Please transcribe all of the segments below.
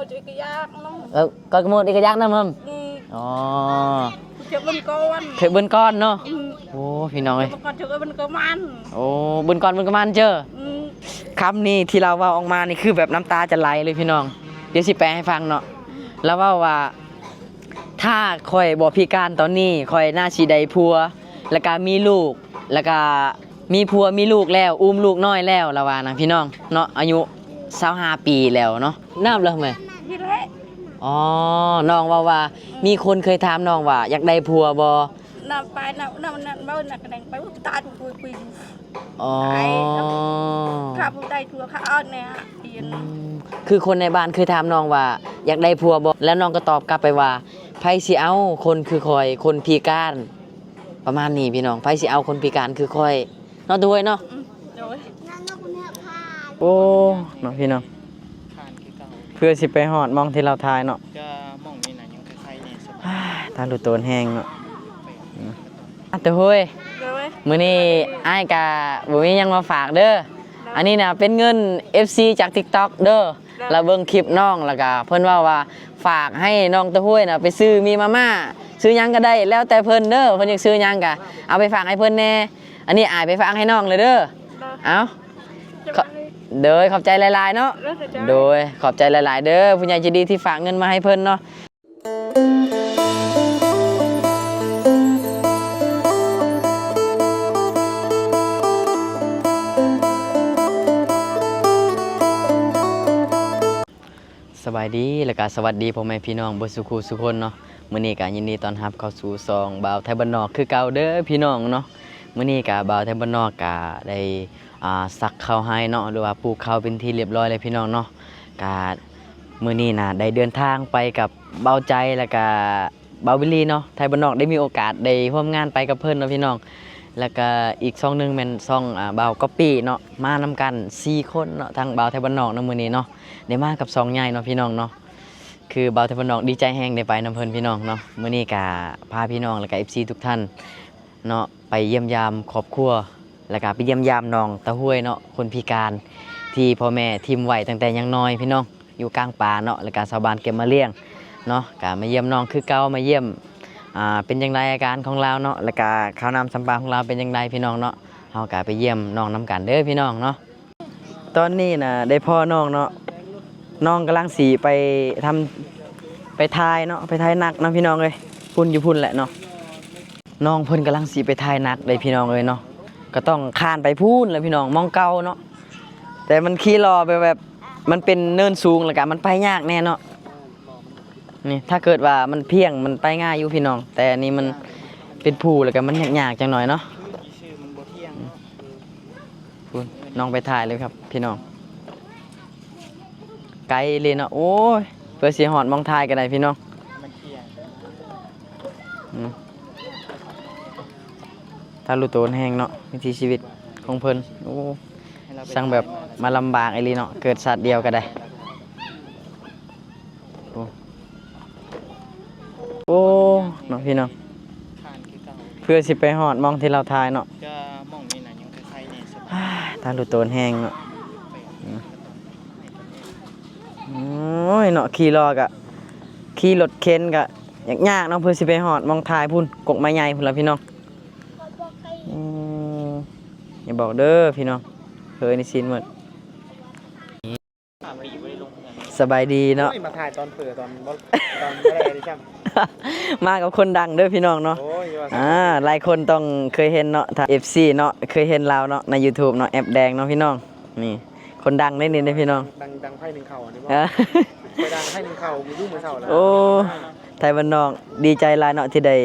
ເອີ ກອດກະໝູດອີກກະຢາກນຳ ອືມ ອໍ ເຈົ້າເບິ່ງກ່ອນ ເຈົ້າເບິ່ງກ່ອນເນາະ ອືມ ໂອ້ ພີ່ນ້ອງເອີຍ ເຈົ້າເບິ່ງກ່ອນ ເຈົ້າເບິ່ງກ່ອນມັນ ໂອ້ ເບິ່ງກ່ອນ ເບິ່ງກ່ອນມັນເຈີ ອືມ ຄຳນີ້ທີ່ລາວເວົ້າອອກມານີ້ ຄືແບບນ້ຳຕາຈະໄຫຼເລີຍພີ່ນ້ອງ ດຽວຊິແປໃຫ້ຟັງເນາະ ລາວເວົ້າວ່າ ຖ້າຂ້ອຍບໍ່ພິການຕອນນີ້ ຂ້ອຍໜ້າຊິໄດ້ຜົວ ແລ້ວກະມີລູກ ແລ້ວກະມີຜົວມີລູກແລ້ວ ອຸ້ມລູກນ້ອຍແລ້ວ ລາວວ່ານະພີ່ນ້ອງເນາະ ອາຍຸຊາວຫ້າປີແລ້ວເນາະ ນັບແລ້ວແມ່ ນີ້ແຫຼະ ອໍ ນ້ອງເວົ້າວ່າ ອືມ ມີຄົນເຄີຍຖາມນ້ອງວ່າ ຢາກໄດ້ຜົວບໍ່? ນຳໄປ ນຳ ນຳ ນຳ ເວົ້ານັກແດງໄປ ຕາຍ ປຸຍ ປຸຍ ອໍ ຂ້າບໍ່ໄດ້ຜົວ ຂ້າເອົາແນ່ ອືມ ຄືຄົນໃນບ້ານເຄີຍຖາມນ້ອງວ່າ ຢາກໄດ້ຜົວບໍ່? ແລ້ວນ້ອງກໍຕອບກັບໄປວ່າ ໃຜຊິເອົາຄົນຄືຂ້ອຍ ຄົນພິການ ປະມານນີ້ພີ່ນ້ອງ ໃຜຊິເອົາຄົນພິການຄືຂ້ອຍ ເນາະ ຕາຫ້ວຍເນາະ ອືມ ໂດຍ ໂອ້ ເນາະພີ່ນ້ອງ ເພື່ອຊິໄປຮອດໝ່ອງທີ່ລາວຖ່າຍເນາະ ກະໝ່ອງນີ້ນະ ຍັງໄຄໆແນ່ ຕາລຸໂຕນແຮງເນາະ ອືມ ອາ ຕາຫ້ວຍ ໂດຍ ມື້ນີ້ອ້າຍກະບໍ່ມີຫຍັງມາຝາກເດີ ໂດຍ ອັນນີ້ນະເປັນເງິນເອັຟຊີຈາກຕິກຕັອກເດີ ລາວເບິ່ງຄລິບນ້ອງ ແລ້ວກະເພິ່ນເວົ້າວ່າ ຝາກໃຫ້ນ້ອງຕາຫ້ວຍນະ ໄປຊື້ໝີ່ມາມ່າ ຊື້ຫຍັງກໍໄດ້ ແລ້ວແຕ່ເພິ່ນເດີ ເພິ່ນຢາກຊື້ຫຍັງກະເອົາໄປຝາກໃຫ້ເພິ່ນແດ່ ອັນນີ້ອ້າຍໄປຝາກໃຫ້ນ້ອງເລີຍເດີ ໂດຍ ເອົາ ໂດຍ ຂອບໃຈຫຼາຍໆເນາະ ໂດຍ ຂອບໃຈຫຼາຍໆເດີ ຜູ້ໃຫຍ່ໃຈດີທີ່ຝາກເງິນມາໃຫ້ເພິ່ນເນາະ. ສະບາຍດີ ແລ້ວກະສະຫວັດດີພໍ່ແມ່ພີ່ນ້ອງເບິດສູ່ຄູ່ສູ່ຄົນເນາະ. ມື້ນີ້ກະຍິນດີຕ້ອນຮັບເຂົ້າສູ່ຊ່ອງບ່າວໄທບ້ານນອກຄືເກົ່າເດີພີ່ນ້ອງເນາະ. ມື້ນີ້ກະບ່າວໄທບ້ານນອກກະໄດ້ ອ່າ ສັກເຂົ້າໄຮ່ເນາະ ຫຼືວ່າປູກເຂົ້າເປັນທີ່ລຽບຮ້ອຍແລ້ວພີ່ນ້ອງເນາະ. ກະມື້ນີ້ນະໄດ້ເດີນທາງໄປກັບບ່າວໃຈ ແລ້ວກະບ່າວບິລລີເນາະ. ໄທບ້ານນອກໄດ້ມີໂອກາດໄດ້ຮ່ວມງານໄປກັບເພິ່ນເນາະພີ່ນ້ອງ. ແລ້ວກະອີກຊ່ອງໜຶ່ງແມ່ນຊ່ອງ ອ່າ ບ່າວກັອບປີ້ເນາະ ມານຳກັນສີ່ຄົນເນາະ ທັງບ່າວໄທບ້ານນອກໃນມື້ນີ້ເນາະ ໄດ້ມາກັບຊ່ອງໃຫຍ່ເນາະພີ່ນ້ອງເນາະ. ຄືບ່າວໄທບ້ານນອກດີໃຈແຮງໄດ້ໄປນຳເພິ່ນພີ່ນ້ອງເນາະ. ມື້ນີ້ກະພາພີ່ນ້ອງ ແລ້ວກະເອັຟຊີທຸກທ່ານເນາະ ໄປຢ້ຽມຢາມຄອບຄົວ ແລ້ວກະໄປຢ້ຽມຢາມນ້ອງຕາຫ້ວຍເນາະ ຄົນພິການທີ່ພໍ່ແມ່ຖິ້ມໄວ້ຕັ້ງແຕ່ຍັງນ້ອຍພີ່ນ້ອງ ຢູ່ກາງປ່າເນາະ ແລ້ວກະຊາວບ້ານເກັບມາລ້ຽງເນາະ. ກະມາຢ້ຽມນ້ອງຄືເກົ່າ ມາຢ້ຽມ ອ່າ ເປັນຈັ່ງໃດອາການຂອງລາວເນາະ ແລ້ວກະເຂົ້ານ້ຳສຳປາຂອງລາວເປັນຈັ່ງໃດພີ່ນ້ອງເນາະ. ເຮົາກະໄປຢ້ຽມນ້ອງນຳກັນເດີພີ່ນ້ອງເນາະ. ຕອນນີ້ນະໄດ້ພໍ້ນ້ອງເນາະ ນ້ອງກຳລັງຊິໄປທຳ ໄປຖ່າຍເນາະ ໄປຖ່າຍໜັກເນາະພີ່ນ້ອງເອີຍ. ພຸ້ນ ຢູ່ພຸ້ນແຫຼະເນາະ ນ້ອງເພິ່ນກຳລັງຊິໄປຖ່າຍໜັກເດ້ພີ່ນ້ອງເອີຍເນາະ. ກໍຕ້ອງຄານໄປພຸ້ນແຫຼະພີ່ນ້ອງ ໝ່ອງເກົ່າເນາະ ແຕ່ມັນຂີ່ລໍ້ໄປແບບ ມັນເປັນເນີນສູງ ແລ້ວກະມັນໄປຍາກແນ່ເນາະ. ນີ້ ຖ້າເກີດວ່າມັນພຽງ ມັນໄປງ່າຍຢູ່ພີ່ນ້ອງ ແຕ່ອັນນີ້ມັນເປັນພູ ແລ້ວກະມັນຍາກໆຈັກໜ້ອຍເນາະ. ພຸ້ນ ນ້ອງໄປຖ່າຍເລີຍຄັບພີ່ນ້ອງ ໄກອີ່ຫຼີເນາະ. ໂອ້ຍ ເພື່ອຊິຮອດໝ່ອງຖ່າຍກໍໄດ້ພີ່ນ້ອງ. ອືມ ທາລຸໂຕນແຮງເນາະ ວິຖີຊີວິດຂອງເພິ່ນ. ໂອ້ ຊ່າງແບບມາລຳບາກອີ່ຫຼີເນາະ ເກີດຊາດດຽວກໍໄດ້. ໂອ້ ໂອ້ ເນາະພີ່ນ້ອງ ເພື່ອຊິໄປຮອດໝ່ອງທີ່ລາວຖ່າຍເນາະ. ກະໝ່ອງນີ້ນະຍັງໄຄໆແນ່ ຕາລຸໂຕນແຮງເນາະ. ອືມ ໂອ້ຍເນາະ ຂີ່ລໍ້ກະ ຂີ່ລົດເຂັນກະຍາກໆເນາະ ເພື່ອຊິໄປຮອດໝ່ອງຖ່າຍພຸ້ນ ກົກໄມ້ໃຫຍ່ພຸ້ນລະພີ່ນ້ອງ. ອືມ ຢ່າບອກເດີພີ່ນ້ອງ ເຄີຍໃນຊີນໝົດ. ສະບາຍດີເນາະ. ໂອ້ຍ ມາຖ່າຍຕອນເຜີ ຕອນບໍ່ ຕອນບໍ່ໄດ້ເລີຍຊ້ຳ. ມາກັບຄົນດັງເດີພີ່ນ້ອງເນາະ. ໂອ້ຍ ວ່າ ອ່າ ຫຼາຍຄົນຕ້ອງເຄີຍເຫັນເນາະ ຖ້າເອັຟຊີເນາະ ເຄີຍເຫັນລາວເນາະ ໃນຢູທູບເນາະ ແອັບແດງເນາະພີ່ນ້ອງ. ນີ້ ຄົນດັງເດ້ນີ້ເດ້ພີ່ນ້ອງ ດັງ ດັງໄຟໜຶ່ງເຂົ້ານີ້ບໍ່? ເອີ ໄຟດັງໄຟໜຶ່ງເຂົ້າ ມື້ຢູ່ມື້ເຊົ້າແລ້ວ. ໂອ້ ໄທບ້ານນອກດີໃຈຫຼາຍເນາະ ທີ່ໄດ້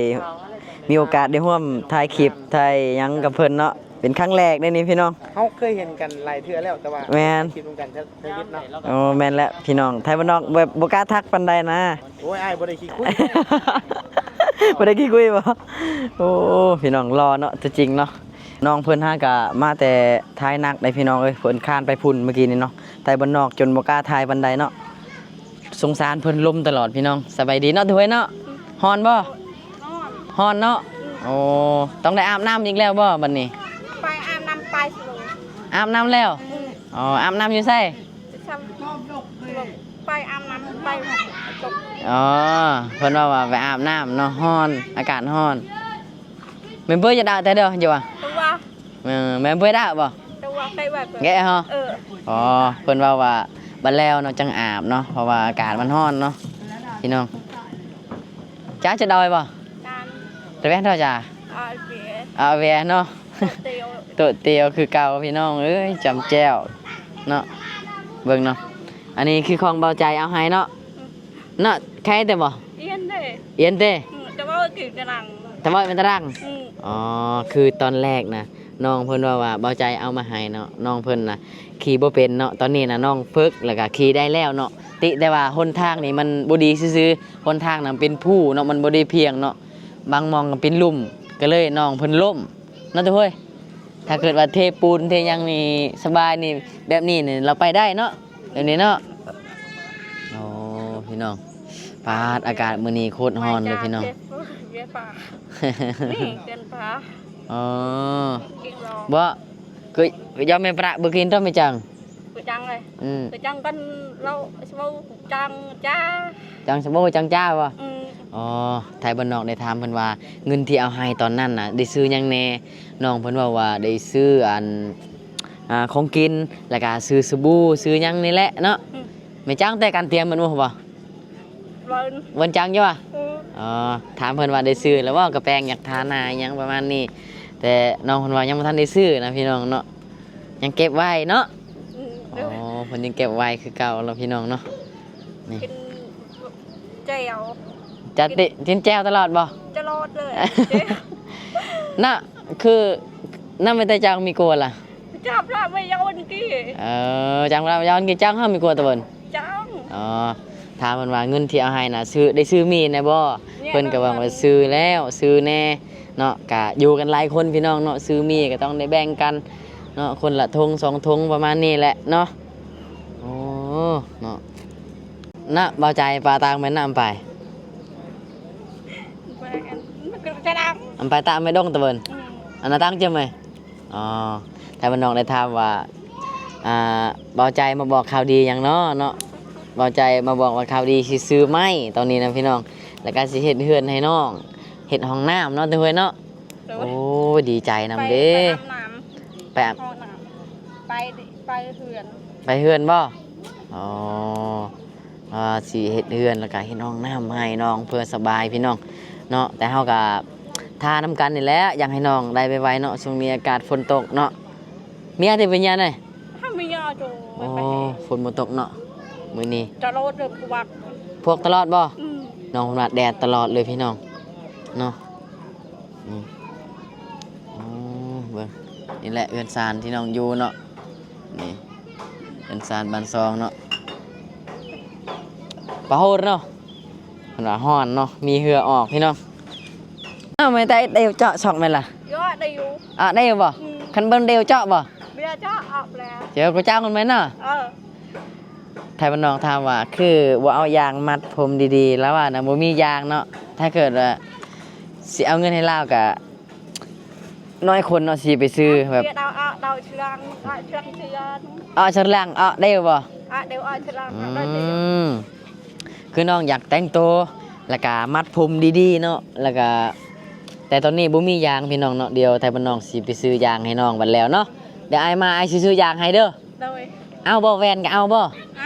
ມີໂອກາດໄດ້ຮ່ວມຖ່າຍຄລິບ ຖ່າຍຫຍັງກັບເພິ່ນເນາະ ເປັນຄັ້ງແລກເດ້ນີ້ພີ່ນ້ອງ. ເຮົາເຄີຍເຫັນກັນຫຼາຍເທື່ອແລ້ວ ແຕ່ວ່າ ແມ່ນ ຖ່າຍຄລິບນຳກັນເທື່ອ ເທື່ອເຮັດເນາະ. ໂອ້ ແມ່ນແລ້ວພີ່ນ້ອງ ໄທບ້ານນອກແບບບໍ່ກ້າທັກປານໃດນະ. ໂອ້ຍ ອ້າຍບໍ່ໄດ້ຂີ້ຄຸຍ ບໍ່ໄດ້ຂີ້ຄຸຍບໍ່? ໂອ້ ພີ່ນ້ອງ ຫຼໍ່ເນາະ ຕົວຈິງເນາະ. ນ້ອງເພິ່ນຫາກະມາແຕ່ຖ່າຍໜັກໄດ໋ພີ່ນ້ອງເອີຍ ເພິ່ນຄານໄປພຸ້ນມື້ກີ້ນີ້ເນາະ. ໄທບ້ານນອກຈົນບໍ່ກ້າຖ່າຍປານໃດເນາະ ສົງສານເພິ່ນ ລົມຕະຫຼອດພີ່ນ້ອງ. ສະບາຍດີເນາະ ຕາຫ້ວຍເນາະ. ຮ້ອນບໍ່? ຮ້ອນ ຮ້ອນເນາະ. ໂອ້ ຕ້ອງໄດ້ອາບນ້ຳອີກແລ້ວບໍ່ບັດນີ້? ໄປອາບນ້ຳ ໄປ ອາບນ້ຳແລ້ວ. ອືມ ອໍ ອາບນ້ຳຢູ່ໃສ? ໄປອາບນ້ຳ ໄປຕົກ. ອໍ ເພິ່ນເວົ້າວ່າໄປອາບນ້ຳເນາະ ຮ້ອນ ອາກາດຮ້ອນ. ແມ່ນເບີຍາດາແຕ່ເດີຢູ່ວ່າ ຕົວ ເອີ ແມ່ນເບີຍາດາບໍ່? ຕົວ ແກະວ່າ ແກະເຮົາ ເອີ ອໍ ເພິ່ນເວົ້າວ່າບັດແລ້ວເນາະ ຈັ່ງອາບເນາະ ເພາະວ່າອາກາດມັນຮ້ອນເນາະ ພີ່ນ້ອງ. ຈ້າຈະດອຍບໍ່? ຕະແວນເທົ່າຈ້າ ອາເວ ອາເວເນາະ ໂຕະຕຽວ ໂຕະຕຽວຄືເກົ່າ ພີ່ນ້ອງເອີຍ. ຈຳແຈ່ວເນາະ ເບິ່ງເນາະ ອັນນີ້ຄືຂອງເບົາໃຈເອົາໃຫ້ເນາະ. ອືມ ເນາະ ໄຄແຕ່ບໍ່? ອຽນເດ້ ອຽນເດ້. ອືມ ແຕ່ວ່າກິນກະດັງ ແຕ່ວ່າເປັນຕາດັງ. ອືມ ອໍ ຄືຕອນແລກນະ ນ້ອງເພິ່ນເວົ້າວ່າເບົາໃຈເອົາມາໃຫ້ເນາະ ນ້ອງເພິ່ນນະຂີ່ບໍ່ເປັນເນາະ. ຕອນນີ້ນະນ້ອງຝຶກ ແລ້ວກະຂີ່ໄດ້ແລ້ວເນາະ ຕິແຕ່ວ່າຫົນທາງນີ້ມັນບໍ່ດີຊື່ໆ ຫົນທາງນະເປັນພູເນາະ ມັນບໍ່ໄດ້ພຽງເນາະ ບາງໝ່ອງກໍເປັນລຸ່ມ ກໍເລີຍນ້ອງເພິ່ນລົ້ມເນາະ ໂຕເຮີຍ. ຖ້າເກີດວ່າເທປູນເທຫຍັງນີ້ສະບາຍນີ້ ແບບນີ້ນີ້ລາວໄປໄດ້ເນາະ ແບບນີ້ເນາະ. ໂອ້ ພີ່ນ້ອງ ປາດ ອາກາດມື້ນີ້ໂຄດຮ້ອນເລີຍ ພີ່ນ້ອງ. ນີ້ເປັນປາ ອໍ ກິນລອງ ບໍ່ ຄືຍອມແມ່ປະບໍ່ກິນຕ້ອງແມ່ຈັງ ໄປຈັງເລີຍ. ອືມ ໄປຈັງກັນ ລາວຊິເວົ້າຈັງຈ້າ ຈັງສະໂບຈັງຈ້າບໍ່? ອືມ ອໍ ໄທບ້ານນອກໄດ້ຖາມເພິ່ນວ່າ ເງິນທີ່ເອົາໃຫ້ຕອນນັ້ນນະ ໄດ້ຊື້ຫຍັງແດ່? ນ້ອງເພິ່ນເວົ້າວ່າໄດ້ຊື້ອັນ ອ່າ ຂອງກິນ ແລ້ວກະຊື້ສະບູ ຊື້ຫຍັງນີ້ແຫຼະເນາະ. ອືມ ແມ່ຈ້າງແຕ່ການຕຽມແມ່ນບໍ່? ເວົ້ນ ເວົ້ນຈັງຢູ່ຫວາ? ອືມ ອໍ ຖາມເພິ່ນວ່າໄດ້ຊື້ແລ້ວບໍ່ ກະແປງຢາກທາໜ້າຫຍັງປະມານນີ້ ແຕ່ນ້ອງເພິ່ນວ່າຍັງບໍ່ທັນໄດ້ຊື້ນະ ພີ່ນ້ອງເນາະ ຍັງເກັບໄວ້ເນາະ. ອືມ ອໍ ເພິ່ນຍັງເກັບໄວ້ຄືເກົ່າເນາະ ພີ່ນ້ອງເນາະ. ນີ້ ກິນແຈ່ວ ຈັດຕິ ກິນແຈ່ວຕະຫຼອດບໍ່? ຕະຫຼອດເລີຍ ເນາະ ຄື ນຳໄປແຕ່ຈັງມີກົວລະ ຈັບລະໄປຍາວນີ້. ເອີ ຈັງລະຍາວນີ້ ຈັງເຮົາມີກົວຕະເບິ່ນ ຈັງ. ອໍ ຖາມເພິ່ນວ່າເງິນທີ່ເອົາໃຫ້ນະ ຊື້ ໄດ້ຊື້ໝີ່ແດ່ບໍ່? ເພິ່ນກໍວ່າຊື້ແລ້ວ ຊື້ແດ່ເນາະ ກະຢູ່ກັນຫຼາຍຄົນ ພີ່ນ້ອງເນາະ ຊື້ໝີ່ກໍຕ້ອງໄດ້ແບ່ງກັນເນາະ ຄົນລະຖົງສອງຖົງປະມານນີ້ແຫຼະເນາະ. ໂອ້ ເນາະ ນະ ເບົາໃຈ ປາຕາງແມ່ນນຳໄປ ອຳໄປຕາມແມ່ດົງຕະເບິ່ນ. ອືມ ອັນນະຕັ້ງຈຳໄວ້. ອໍ ໄທບ້ານນອກໄດ້ຖາມວ່າ ອ່າ ເບົາໃຈມາບອກຂ່າວດີຫຍັງເນາະ ເນາະ ເບົາໃຈມາບອກວ່າຂ່າວດີຊິຊື້ໄມ້ຕອນນີ້ນະ ພີ່ນ້ອງ ແລ້ວກະຊິເຮັດເຮືອນໃຫ້ນ້ອງ ເຮັດຫ້ອງນ້ຳເນາະ ໂຕເຮີຍເນາະ. ໂດຍ ໂອ້ຍ ດີໃຈນຳເດ້ ໄປອາບນ້ຳ ໄປອາບ ຫ້ອງນ້ຳ ໄປ ໄປເຮືອນ ໄປເຮືອນບໍ່? ອໍ ອ່າ ຊິເຮັດເຮືອນ ແລ້ວກະເຮັດຫ້ອງນ້ຳໃຫ້ນ້ອງເພື່ອສະບາຍ ພີ່ນ້ອງເນາະ. ແຕ່ເຮົາກະຖ້ານຳກັນນີ້ແຫຼະ ຢາກໃຫ້ນ້ອງໄດ້ໄວໆເນາະ ຊ່ວງນີ້ອາກາດຝົນຕົກເນາະ. ເມຍເດ ເປັນຫຍັງເດ? ເຮົາມີຍາໂຈ ໂອ້ ຝົນບໍ່ຕົກເນາະມື້ນີ້ ຕະຫຼອດເລີຍ ພວກ ພວກຕະຫຼອດບໍ່? ອືມ ນ້ອງເພິ່ນວ່າແດດຕະຫຼອດເລີຍ ພີ່ນ້ອງເນາະ. ນີ້ ໂອ້ ເບິ່ງ ນີ້ແຫຼະເຮືອນຊານທີ່ນ້ອງຢູ່ເນາະ ນີ້ເຮືອນຊານບ້ານຊ່ອງເນາະ. ປາໂຫດເນາະ ເພິ່ນວ່າຮ້ອນເນາະ ມີເຫື່ອອອກ ພີ່ນ້ອງ. ເອົາ ແມ່ນແຕ່ເດວເຈາະຊອກແມ່ນລະ? ເຈາະໄດ້ຢູ່ ອະ ໄດ້ຢູ່ບໍ່? ອືມ ຄັນເບິ່ງເດວເຈາະບໍ່? ເດວເຈາະອອກແລ້ວ ເຈາະກໍເຈົ້າມັນແມ່ນເນາະ. ເອີ ໄທບ້ານນອກຖາມວ່າ ຄືບໍ່ເອົາຢາງມັດຜົມດີໆ ລາວວ່ານະ ບໍ່ມີຢາງເນາະ. ຖ້າເກີດວ່າຊິເອົາເງິນໃຫ້ລາວກະນ້ອຍຄົນເນາະ ຊິໄປຊື້ແບບ ເອົາ ເອົາ ເອົາເຊືອກ ເອົາເຊືອກ ເອົາເຊືອກ ເອົາໄດ້ຢູ່ບໍ່? ອະ ເດວເອົາເຊືອກ ອືມ ຄືນ້ອງຢາກແຕ່ງໂຕ ແລ້ວກະມັດຜົມດີໆເນາະ ແລ້ວກະ ແຕ່ຕອນນີ້ບໍ່ມີຢາງ ພີ່ນ້ອງເນາະ. ດຽວໄທບ້ານນອກຊິໄປຊື້ຢາງໃຫ້ນ້ອງບັດແລ້ວເນາະ. ດຽວອ້າຍມາ ອ້າຍຊິຊື້ຢາງໃຫ້ເດີ. ໂດຍ ເອົາບໍ່ ແວ່ນກໍເອົາບໍ່?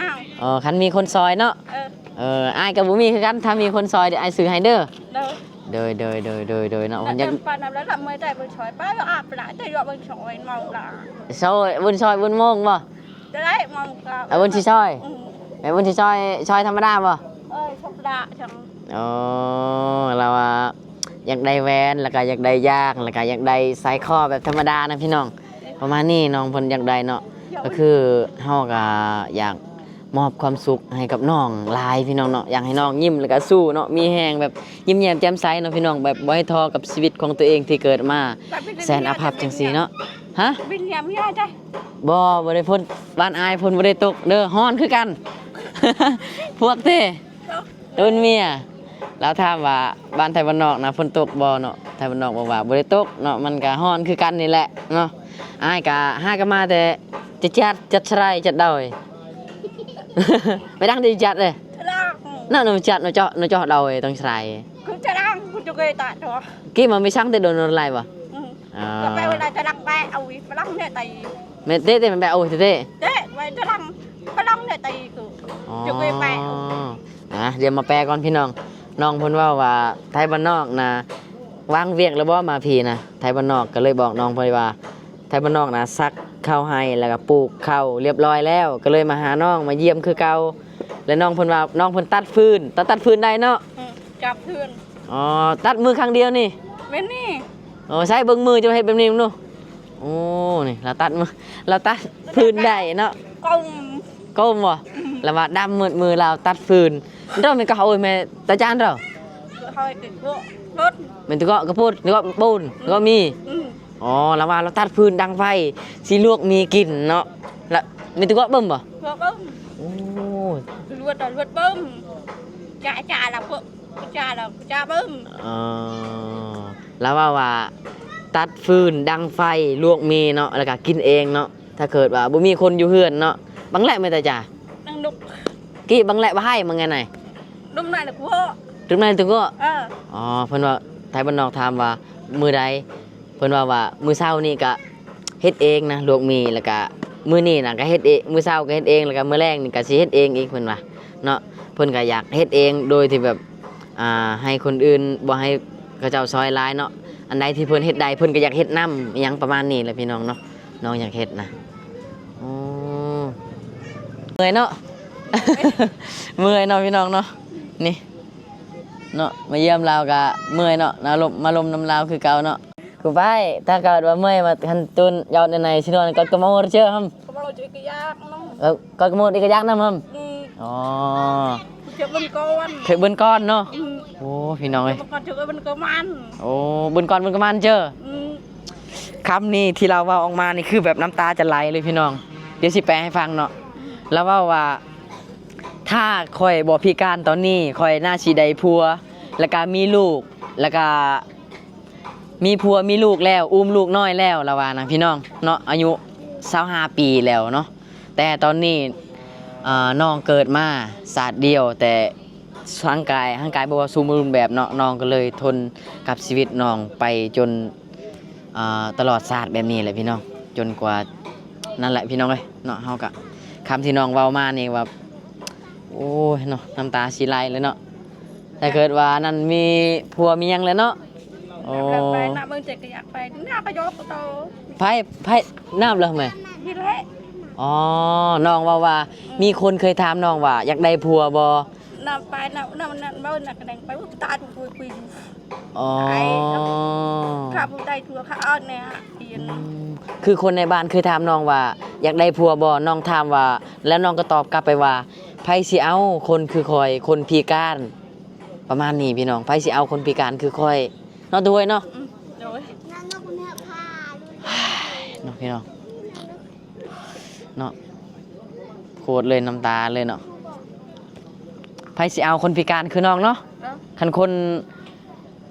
ເອົາ. ອໍ ຄັນມີຄົນຊ່ອຍເນາະ. ເອີ ເອີ ອ້າຍກໍບໍ່ມີຄືກັນ ຖ້າມີຄົນຊ່ອຍດຽວອ້າຍຊື້ໃຫ້ເດີ. ໂດຍ ໂດຍ ໂດຍ ໂດຍ ໂດຍ ໂດຍເນາະ. ເພິ່ນຢາກ ປານນັ້ນແລ້ວ ເມື່ອໃດເພິ່ນຊ່ອຍ ໄປອາບປະດາ ຈະຢອກເພິ່ນຊ່ອຍເມົາລະ ຊ່ອຍ ເພິ່ນຊ່ອຍເພິ່ນໂມງບໍ່? ຈະໄດ້ເມົາລະ ເອົາເພິ່ນຊິຊ່ອຍ. ອືມ ແມ່ນເພິ່ນຊິຊ່ອຍ ຊ່ອຍທຳມະດາບໍ່? ເອີ ທຳມະດາ. ອໍ ລາວວ່າຢາກໄດ້ແວ່ນ ແລ້ວກໍຢາກໄດ້ຢາງ ແລ້ວກໍຢາກໄດ້ສາຍຄໍແບບທຳມະດານະ ພີ່ນ້ອງ. ປະມານນີ້ນ້ອງເພິ່ນຢາກໄດ້ເນາະ. ໂດຍ ກໍຄືເຮົາກໍຢາກມອບຄວາມສຸກໃຫ້ກັບນ້ອງຫຼາຍ ພີ່ນ້ອງເນາະ. ຢາກໃຫ້ນ້ອງຍິ້ມ ແລ້ວກໍສູ້ເນາະ ມີແຮງແບບຍິ້ມແຍ້ມແຈ່ມໃສເນາະ ພີ່ນ້ອງ. ແບບບໍ່ໃຫ້ທໍ້ກັບຊີວິດຂອງຕົວເອງທີ່ເກີດມາແສນອາພັບຈັ່ງຊີ້ເນາະ. ຮະ? ບິນຍາມຍາໄດ ບໍ່ ບໍ່ໄດ້ຝົນ ບ້ານອ້າຍຝົນບໍ່ໄດ້ຕົກເດີ ຮ້ອນຄືກັນ ພວກເຕ້. ເອີ້ນເມຍ ລາວຖາມວ່າບ້ານໄທບ້ານນອກນະຝົນຕົກບໍ່ເນາະ. ໄທບ້ານນອກບອກວ່າບໍ່ໄດ້ຕົກເນາະ ມັນກະຮ້ອນຄືກັນນີ້ແຫຼະເນາະ. ອ້າຍກະຫາກະມາແຕ່ຈະຈັດ ຈັດສະໄລ ຈັດດອຍ ໄປດັງທີ່ຈັດເດ້. Nano chak no chok no chok dau tang srai. Ku jarang ku juga tak tu. Ki ma mi sang te don lai ba. Hmm. Ah. Ka pe wala jarang pe awi pelang ne tai. Me te te me pe awi te te. Te wai jarang pelang ne tai ku. อ๋อ juga pe. ອ່າ ດຽວມາແປກ່ອນພີ່ນ້ອງ. ນ້ອງເພິ່ນເວົ້າວ່າໄທບ້ານນອກນະ ວາງວຽກແລ້ວບໍ່ມາພີ້ນະ. ໄທບ້ານນອກກໍເລີຍບອກນ້ອງເພິ່ນວ່າ ໄທບ້ານນອກນະ ສັກເຂົ້າໄຮ່ ແລ້ວກໍປູກເຂົ້າລຽບຮ້ອຍແລ້ວ ກໍເລີຍມາຫານ້ອງ ມາຢ້ຽມຄືເກົ່າ. ແລະ ນ້ອງເພິ່ນວ່າ ນ້ອງເພິ່ນຕັດຟືນ ຕັດ ຕັດຟືນໄດ້ເນາະ. ອືມ ຈັບຟືນ. ອໍ ຕັດມືຂ້າງດຽວນີ້. ແມ່ນນີ້. ໂອ້ ໃຊ້ເບິ່ງມື ເຈົ້າເຮັດແບບນີ້ເບິ່ງດູ. ໂອ້ ນີ້ລາວຕັດມື ລາວຕັດຟືນໄດ້ເນາະ. ກົ້ມ ກົ້ມບໍ່? ອືມ ລາວວ່າດຳໝົດມືລາວຕັດຟືນ. ເຈົ້າແມ່ນກະໂອ້ຍ ແມ່ຕາຈານເຈົ້າ. ເຮົາເຮັດກະໂປະ ແມ່ນຕະເກາະກະໂປດ ຕະເກາະໂປນ ຕະເກາະມີ. ອືມ ອໍ ລາວວ່າລາວຕັດຟືນດັງໄຟ ຊິລວກໝີ່ກິນເນາະ. ລະມີຕະເກາະເບິ່ມບໍ່? ເກາະເບິ່ມ. ໂອ້ ລວດ ລວດເບິ່ມ ຈາ ຈາລະເບິ່ມ ຈາລະ ຈາເບິ່ມ. ອໍ ລາວເວົ້າວ່າຕັດຟືນດັງໄຟລວກໝີ່ເນາະ ແລ້ວກະກິນເອງເນາະ. ຖ້າເກີດວ່າບໍ່ມີຄົນຢູ່ເຮືອນເນາະ. ບັງແລະແມ່ນຕາຈາ ນັງນຸກ ກີ້ບັງແລະບໍ່ໃຫ້ມັນໄງນາຍ. ດຸມນາຍລະກົວ ດຸມນາຍລະກົວ. ເອີ ອໍ ເພິ່ນວ່າ ໄທບ້ານນອກຖາມວ່າມື້ໃດ ເພິ່ນເວົ້າວ່າມື້ເຊົ້ານີ້ກະເຮັດເອງນະ ລວກໝີ່ ແລ້ວກະມື້ນີ້ນະກະເຮັດເອງ ມື້ເຊົ້າກະເຮັດເອງ ແລ້ວກະມື້ແລງນີ້ກະຊິເຮັດເອງອີກ ເພິ່ນວ່າເນາະ. ເພິ່ນກະຢາກເຮັດເອງໂດຍທີ່ແບບ ອ່າ ໃຫ້ຄົນອື່ນ ບໍ່ໃຫ້ເຂົາເຈົ້າຊ່ອຍຫຼາຍເນາະ. ອັນໃດທີ່ເພິ່ນເຮັດໄດ້ ເພິ່ນກະຢາກເຮັດນຳ ອີ່ຫຍັງປະມານນີ້ແຫຼະພີ່ນ້ອງເນາະ. ນ້ອງຢາກເຮັດນະ. ໂອ້ ເມື່ອຍເນາະ ເມື່ອຍເນາະພີ່ນ້ອງເນາະ. ນີ້ເນາະ ມາຢ້ຽມລາວກະເມື່ອຍເນາະ ມາລົມ ມາລົມນຳລາວຄືເກົ່າເນາະ. ຄູໄປ ຖ້າເກີດວ່າເມື່ອຍ ມາຄັນຕຸນຍອດໃນໆຊິນອນ ກໍກະໂມເຈີຫຳ ກະໂມເຈີກະຢາກນຳ ເອີ ກໍກະໂມເດກະຢາກນຳຫຳ. ອືມ ອໍ ເຈີເບິ່ນກ່ອນ ເຈີເບິ່ນກ່ອນເນາະ. ອືມ ໂອ້ ພີ່ນ້ອງເອີຍ ເຈີເບິ່ນກ່ອນ ເຈີເບິ່ນກ່ອນມັນ. ໂອ້ ເບິ່ນກ່ອນ ເບິ່ນກ່ອນມັນເຈີ. ອືມ ຄຳນີ້ທີ່ລາວເວົ້າອອກມານີ້ ຄືແບບນ້ຳຕາຈະໄຫຼເລີຍພີ່ນ້ອງ. ດຽວຊິແປໃຫ້ຟັງເນາະ. ລາວເວົ້າວ່າ ຖ້າຂ້ອຍບໍ່ພິການຕອນນີ້ ຂ້ອຍໜ້າຊິໄດ້ຜົວ ແລ້ວກະມີລູກ ແລ້ວກະ ມີຜົວມີລູກແລ້ວ ອຸ້ມລູກນ້ອຍແລ້ວ ລາວວ່ານະພີ່ນ້ອງເນາະ. ອາຍຸຊາວຫ້າປີແລ້ວເນາະ ແຕ່ຕອນນີ້ ເອີ ນ້ອງເກີດມາຊາດດຽວ ແຕ່ຮ່າງກາຍ ຮ່າງກາຍບໍ່ສົມບູນແບບເນາະ. ນ້ອງກໍເລີຍທົນກັບຊີວິດນ້ອງໄປຈົນ ເອີ ຕະຫຼອດຊາດແບບນີ້ແຫຼະພີ່ນ້ອງ ຈົນກວ່າ ນັ້ນແຫຼະພີ່ນ້ອງເອີຍເນາະ. ເຮົາກະ ຄຳທີ່ນ້ອງເວົ້າມານີ້ວ່າ ໂອ້ຍເນາະ ນ້ຳຕາຊິໄຫຼເລີຍເນາະ. ຖ້າເກີດວ່ານັ້ນມີຜົວມີຫຍັງແລ້ວເນາະ. ໂອ້ ໄປນະ ເບິ່ງເຈັກກະຢາກໄປນະ ກະຢອກໂຕ ໃຜ ໃຜ ນຳເລີແມ່. ນີ້ແຫຼະ ອໍ ນ້ອງເວົ້າວ່າ ອືມ ມີຄົນເຄີຍຖາມນ້ອງວ່າ ຢາກໄດ້ຜົວບໍ່? ນຳໄປນະ ນຳ ນຳ ເວົ້ານະກະແດງໄປ ອຸຍ ຕາຍ ອຸຍ ອຸຍ ອໍ ຕາຍເນາະ ຂ້າຜູ້ໃດຜົວຂ້າເອົາແນ່ ອືມ ຄືຄົນໃນບ້ານເຄີຍຖາມນ້ອງວ່າ ຢາກໄດ້ຜົວບໍ່? ນ້ອງຖາມວ່າ ແລ້ວນ້ອງກໍຕອບກັບໄປວ່າ ໃຜຊິເອົາຄົນຄືຂ້ອຍ ຄົນພິການ ປະມານນີ້ພີ່ນ້ອງ. ໃຜຊິເອົາຄົນພິການຄືຂ້ອຍເນາະ ໂດຍເນາະ. ອືມ ໂດຍ ເນາະພີ່ນ້ອງເນາະ ໂຄດເລີຍ ນ້ຳຕາເລີຍເນາະ. ໃຜຊິເອົາຄົນພິການຄືນ້ອງເນາະ. ເນາະ ຄັນຄົນ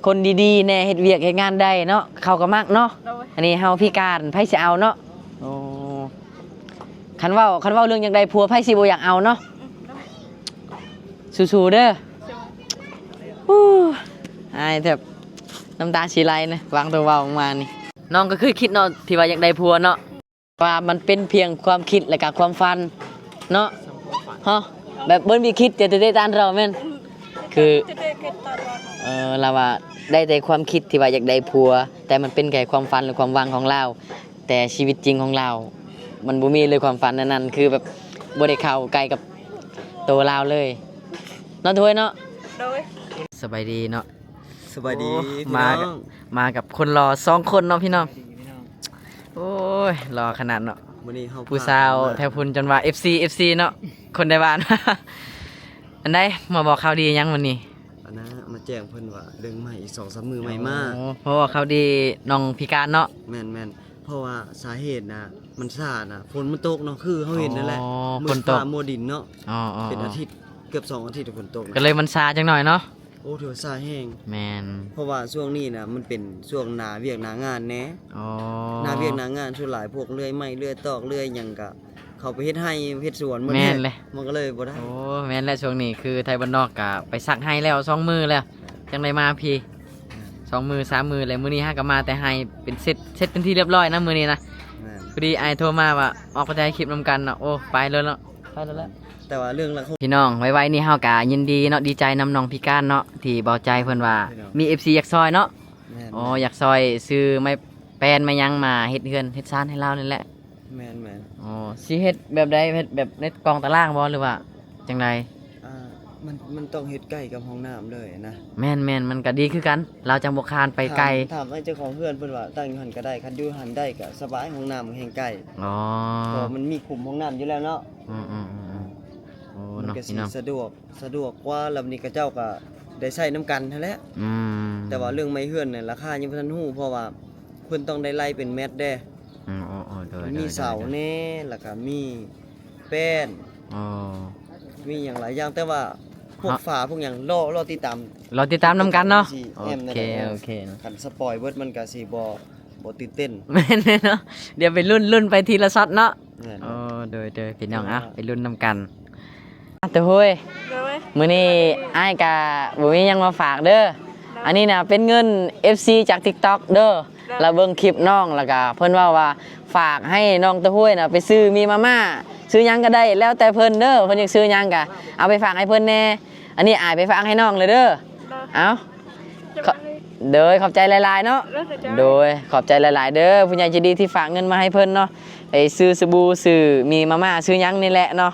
ຄົນດີໆແດ່ ເຮັດວຽກເຮັດງານໄດ້ເນາະ ເຂົາກໍມັກເນາະ. ໂດຍ ອັນນີ້ເຮົາພິການ ໃຜຊິເອົາເນາະ. ໂອ້ ຄັນເວົ້າ ຄັນເວົ້າເລື່ອງຢາກໄດ້ຜົວ ໃຜຊິບໍ່ຢາກເອົາເນາະ. ອືມ ເນາະ ສູ້ໆເດີ. ໂດຍ ອາຍແທບ ນ້ຳຕາຊິໄຫຼນະ ຫວ່າງໂຕເວົ້າອອກມານີ້. ນ້ອງກໍຄືຄິດເນາະ ທີ່ວ່າຢາກໄດ້ຜົວເນາະ. ວ່າມັນເປັນພຽງຄວາມຄິດ ແລະກະຄວາມຝັນເນາະ. ຮະ ແບບເບິ່ງວິຄິດຈະເຕຕານເຮົາແມ່ນ ຄື ເອີ ລາວວ່າໄດ້ແຕ່ຄວາມຄິດທີ່ວ່າຢາກໄດ້ຜົວ ແຕ່ມັນເປັນແຄ່ຄວາມຝັນ ຫຼື ຄວາມຫວັງຂອງລາວ ແຕ່ຊີວິດຈິງຂອງລາວມັນບໍ່ມີເລີຍ ຄວາມຝັນອັນນັ້ນ ຄືແບບບໍ່ໄດ້ເຂົ້າໃກ້ກັບໂຕລາວເລີຍເນາະ ໂດຍເນາະ. ໂດຍ ສະບາຍດີເນາະ. ສະບາຍດີ ໂອ້ ພີ່ນ້ອງ ມາ ມາກັບຄົນຫຼໍ່ສອງຄົນເນາະພີ່ນ້ອງ. ໂອ້ຍ ຫຼໍ່ຂະໜາດເນາະ. ມື້ນີ້ເຮົາ ຜູ້ສາວແຖວພຸ້ນຈົນວ່າ ເອັບຊີ ເອັບຊີເນາະ ຄົນໃນບ້ານ. ອັນໃດ ມາບອກຂ່າວດີຫຍັງມື້ນີ້? ອັນນະ ມາແຈ້ງເພິ່ນວ່າເລື່ອງໃໝ່ ອີກສອງສາມມື້ໃໝ່ມາ. ໂອ້ ມາບອກຂ່າວດີນ້ອງພິການເນາະ. ແມ່ນໆ ເພາະວ່າສາເຫດນະ ມັນຊ້ານະ ຝົນມັນຕົກເນາະ ຄືເຮົາເຫັນນັ້ນແຫຼະ. ອໍ ມື້ຟ້າມົວດິນເນາະ. ອໍໆໆ ເປັນອາທິດ ເກືອບສອງອາທິດຝົນຕົກນະ ກໍເລີຍມັນຊ້າຈັກໜ້ອຍເນາະ. ໂອ້ ຖືວ່າຊ້າແຮງ. ແມ່ນ ເພາະວ່າຊ່ວງນີ້ນະ ມັນເປັນຊ່ວງໜ້າວຽກໜ້າງານແດ່. ອໍ ໜ້າວຽກໜ້າງານ ສ່ວນຫຼາຍພວກເລື່ອຍໄມ້ ເລື່ອຍຕອກ ເລື່ອຍຫຍັງກະ ເຂົາໄປເຮັດໄຮ່ເຮັດສວນໝົດ ແມ່ນແຫຼະ ແຫຼະ ມັນກໍເລີຍບໍ່ໄດ້. ໂອ້ ແມ່ນແຫຼະ ຊ່ວງນີ້ຄືໄທບ້ານນອກກະໄປສັກໄຮ່ແລ້ວສອງມື້ແລ້ວ ຈັ່ງໄດ້ມາພີ້ ສອງມື້ສາມມື້ແລ້ວ. ມື້ນີ້ຫາກະມາແຕ່ໄຮ່ ເປັນເສັດ ເສັດເປັນທີ່ລຽບຮ້ອຍນະມື້ນີ້ນະ. ແມ່ນ ພໍດີອ້າຍໂທມາວ່າອອກໄປຖ່າຍຄລິບນຳກັນເນາະ. ໂອ້ ໄປເລີຍເນາະ ໄປເລີຍແຫຼະ. ແຕ່ວ່າເລື່ອງລະຄົງ ພີ່ນ້ອງ ໄວໆນີ້ເຮົາກະຍິນດີເນາະ ດີໃຈນຳນ້ອງພິການເນາະ ທີ່ເບົາໃຈເພິ່ນວ່າ ພີ່ນ້ອງ ມີເອັຟຊີຢາກຊ່ອຍເນາະ. ແມ່ນ ອໍ ຢາກຊ່ອຍຊື້ໄມ້ແປ້ນໄມ້ຫຍັງມາເຮັດເຮືອນເຮັດຊານໃຫ້ລາວນີ້ແຫຼະ. ແມ່ນໆ ອໍ ຊິເຮັດແບບໃດ ເຮັດແບບໃນກອງຕາລາງບໍ່ ຫຼືວ່າຈັ່ງໃດ? ອ່າ ມັນ ມັນຕ້ອງເຮັດໃກ້ກັບຫ້ອງນ້ຳເລີຍນະ. ແມ່ນໆ ມັນກະດີຄືກັນ ລາວຈັ່ງບໍ່ຄານໄປໄກ. ຖາມ ຖາມອ້າຍເຈົ້າຂອງເຮືອນເພິ່ນວ່າຕັ້ງຢູ່ຫັ້ນກະໄດ້ ຄັນຢູ່ຫັ້ນໄດ້ກະສະບາຍ ຫ້ອງນ້ຳແຮ່ງໃກ້. ອໍ ເພາະວ່າມັນມີຂຸມຫ້ອງນ້ຳຢູ່ແລ້ວເນາະ. ອືມໆໆໆ ໂອ້ ມັນກະຊິ ເນາະ ສະດວກ ສະດວກກວ່າ. ລຳນີ້ເຂົາເຈົ້າກະໄດ້ໃຊ້ນຳກັນຫັ້ນແຫຼະ. ອືມ ແຕ່ວ່າເລື່ອງໄມ້ເຮືອນນີ້ລາຄາຍັງບໍ່ທັນຮູ້ ເພາະວ່າເພິ່ນຕ້ອງໄດ້ໄລ່ເປັນແມັດເດ້. ອືມ ໂອ້ໆ ໂດຍໆ ມີເສົາແດ່ ແລ້ວກະມີແປ້ນ ອໍ ມີຫຍັງຫຼາຍຢ່າງ ແຕ່ວ່າພວກ ເຮົາ ຝາພວກຫຍັງ ລໍ ລໍຕິດຕາມ ລໍຕິດຕາມນຳກັນເນາະ. ໂອເຄ ໂອເຄເນາະ ຄັນສະປອຍເບິດມັນກະຊິບໍ່ ບໍ່ຕື່ນເຕັ້ນ. ແມ່ນເນາະ ດຽວໄປລຸ້ນ ລຸ້ນໄປທີລະຊັອດເນາະ. ແມ່ນ ໂອ້ ໂດຍໆ ພີ່ນ້ອງ ເອົາ ໄປລຸ້ນນຳກັນ. ຕາໂຮຍ ໂດຍ ມື້ນີ້ອ້າຍກະບໍ່ມີຫຍັງມາຝາກເດີ. ໂດຍ ອັນນີ້ນະເປັນເງິນເອັຟຊີຈາກຕິກຕັອກເດີ. ໂດຍ ລາວເບິ່ງຄລິບນ້ອງ ແລ້ວກະເພິ່ນເວົ້າວ່າຝາກໃຫ້ນ້ອງຕາໂຮຍນະໄປຊື້ໝີ່ມາມ່າ ຊື້ຫຍັງກະໄດ້ ແລ້ວແຕ່ເພິ່ນເດີ ເພິ່ນຢາກຊື້ຫຍັງກະເອົາໄປຝາກໃຫ້ເພິ່ນແດ່. ອັນນີ້ອ້າຍໄປຝາກໃຫ້ນ້ອງເລີຍເດີ. ໂດຍ ເອົາ ໂດຍ ຂອບໃຈຫຼາຍໆເນາະ. ໂດຍ ຂອບໃຈຫຼາຍໆເດີ ຜູ້ໃຫຍ່ໃຈດີທີ່ຝາກເງິນມາໃຫ້ເພິ່ນເນາະ ໄປຊື້ສະບູ ຊື້ໝີ່ມາມ່າ ຊື້ຫຍັງນີ້ແຫຼະເນາະ.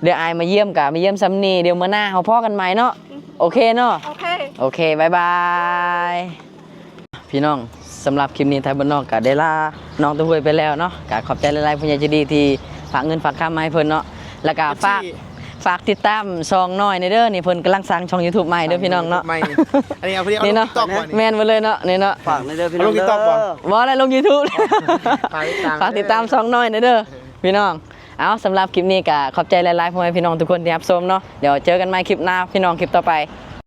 ດຽວອ້າຍມາຢ້ຽມກະມາຢ້ຽມຊ່ຳນີ້ ດຽວມື້ໜ້າເຮົາພໍ້ກັນໃໝ່ເນາະ. ໂອເຄເນາະ ໂອເຄ ໂອເຄ ບາຍບາຍ. ພີ່ນ້ອງ ສຳລັບຄລິບນີ້ໄທບ້ານນອກກະໄດ້ລານ້ອງຕາໂຮຍໄປແລ້ວເນາະ. ກະຂອບໃຈຫຼາຍໆ ຜູ້ໃຫຍ່ໃຈດີທີ່ຝາກເງິນຝາກຄຳມາໃຫ້ເພິ່ນເນາະ ແລ້ວກະຝາກ ເອັຟຊີ ຝາກຕິດຕາມຊ່ອງນ້ອຍແດ່ເດີ. ນີ້ເພິ່ນກຳລັງສ້າງຊ່ອງຢູທູບໃໝ່ເດີພີ່ນ້ອງເນາະ. ອັນນີ້ເອົາ ນີ້ເນາະ ຕິກຕັອກ ນີ້ເນາະ ແມ່ນໝົດເລີຍເນາະ. ນີ້ເນາະ ຝາກແດ່ເດີພີ່ນ້ອງ ລົງຕິກຕັອກບໍ່? ບໍ່ແຫຼະ ລົງຢູທູບ. ຝາກຕິດຕາມ ຝາກຕິດຕາມຊ່ອງນ້ອຍແດ່ເດີພີ່ນ້ອງ. ເອົາ ສຳລັບຄລິບນີ້ກະຂອບໃຈຫຼາຍໆ ພໍ່ແມ່ພີ່ນ້ອງທຸກຄົນທີ່ຮັບຊົມເນາະ. ດຽວເຈີກັນໃໝ່ຄລິບໜ້າພີ່ນ້ອງ ຄລິບຕໍ່ໄປ.